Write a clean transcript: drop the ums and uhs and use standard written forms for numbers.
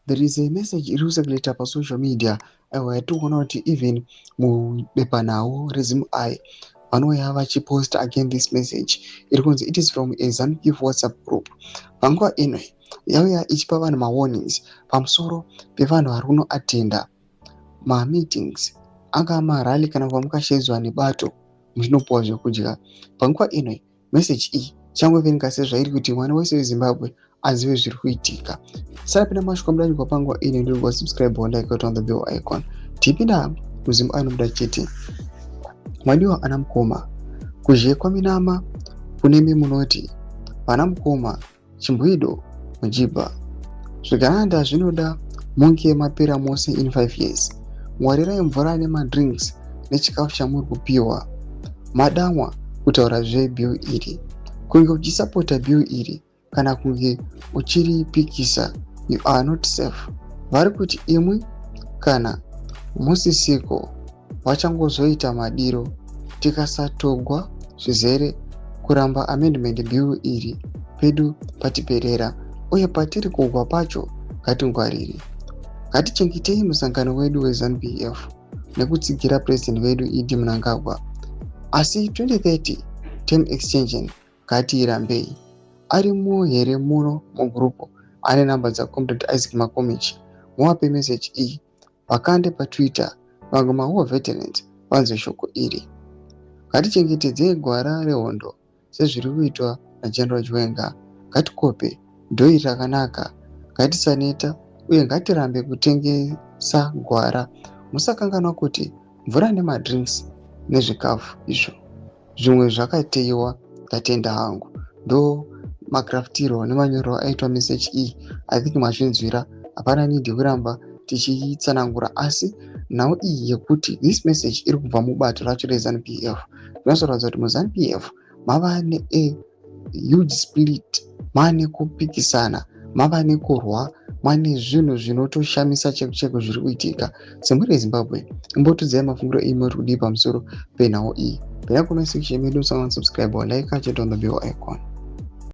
There is a message iri kucirculata pasocial media, aiwa, yatiri kuona kuti even mubepanhau reZimEye vanouya vachiposta again this message iri kunzi it is from a ZANU-PF WhatsApp group. Panguva ino yauya ichipa vanhu mawarnings pamusoro pevanhu vari kunoatenda mameetings, angava marally kana kwamukashedzwa nebato muchinopuwa zvekudya. Panguva ino message iyi changoverenga sezvairi kuti mwana wese weZimbabwe azive zviri kuitika. Sarapinda mashuka mudanjwa panguva ino, ndiri subscribe, like, on the bell icon. Tipinda muzimu anomuda chete. Mwadiwa ana mukoma, kuzhe kwaminama kunemi munoti vana mukoma Chimbwido, Mujibha, zvigananda zvinoda munge mapera mose in 5 years. Ngwarirai mvura nemadrinks nechikafu chamuri kupiwa. Madamwa kutaura zvebill iri, kunge uchisapota bill iri kana kunge uchiripikisa, you are not safe. Vari kuti imwi kana musisiko vachangozoita madiro. Tikasatogwa zvizere kuramba amendment bill iri, pedu patiperera, uye patiri kugwa pacho ngatingwarire. Ngatichengetei musangano wedu weZANU-PF nekutsigira purezidendi vedu ED Mnangagwa, asi 2030 term extension ngatiirambei. Arimo here muno mugroup ane namba dzacomrade Isaac Makomichi? Muvape message iyi vakande paTwitter, vamwe mawar veterans vanzwe shoko iri. Ngatichengetedzei gwara rehondo sezviri kuitwa naGeneral Chiwenga. Ngatikope dhoi rakanaka, ngatisaneta uye ngatirambe kutengesa gwara. Musakanganwa kuti mvura nemadrinks nezvikafu izvo zvimwe zvakateiwa. Ndatenda hangu. Ndo makrafutiro nemanyorero aitwa message iyi. I think mazvinzwira, hapana need yekuramba tichitsanangura, asi nhau iyi yekuti this message iri kubva mubato racho reZANU-PF zvinozoratidza kuti muZANU-PF mava ne huge split, mane kupikisana, mava nekurwa, mane zvinhu zvinotoshamisa cheko cheko zviri kuitika. Semhuri yeZimbabwe, imbotudzai mafungiro enyu muri kudii pamusoro penhau iyi. Pena comment section medu, musangana subscribe, like, chete on the bell icon.